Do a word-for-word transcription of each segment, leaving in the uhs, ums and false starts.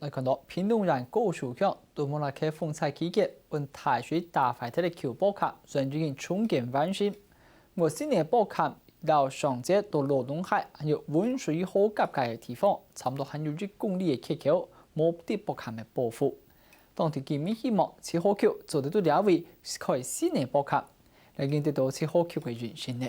來看到屏東縣高樹鄉，在無奈个風災期間，分大水打壞忒个舊壆坎，全進行重建翻新。外新个壆坎摎上節到荖濃溪還有汶水河交界个地方，差毋多還有一公里个缺口，無得壆坎个保護。當地居民希望七號橋做得到這位開新个壆坎，來緊得到七號橋个延伸呢。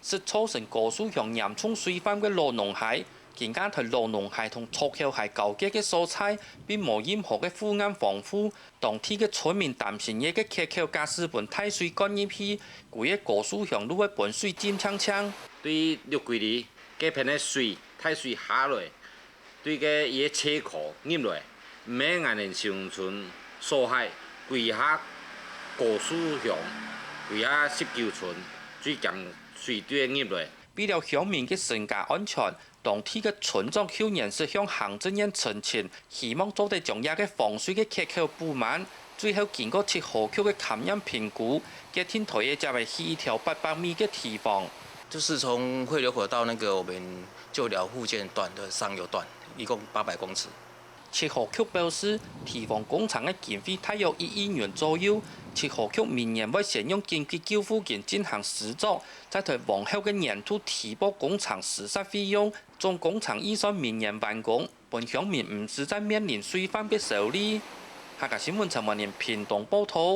係造成高樹鄉嚴重水患个荖濃溪，今下在荖濃溪同卓溪交界个所在，並無任何个護岸防護。當地个村民擔心這个缺口假使分大水灌入去，歸个高樹鄉路會分水浸淨淨。對六桂里該片个水，大水下來， 對該佢个車庫入來，毋係𠊎等新村所在，歸下高樹鄉，歸下十九村，水驚水對入來。為了鄉民个身家安全，當地个村長舊年就向行政院陳情，希望做得將這个防水个缺口補滿。最後經過七號橋个勘驗評估，決定在這位起一條八百米个堤防。就是從匯流口到那個我們 舊寮復建段的上游段，一共八百公尺。七號橋表示，堤防工程个經費大約一億元左右。七號橋明年會先用緊急救護金進行施作，再在往後个年度提報工程施設費用，總工程預算明年完工，分鄉民毋使再面臨水患个愁慮。客家新聞陳文林屏東報導。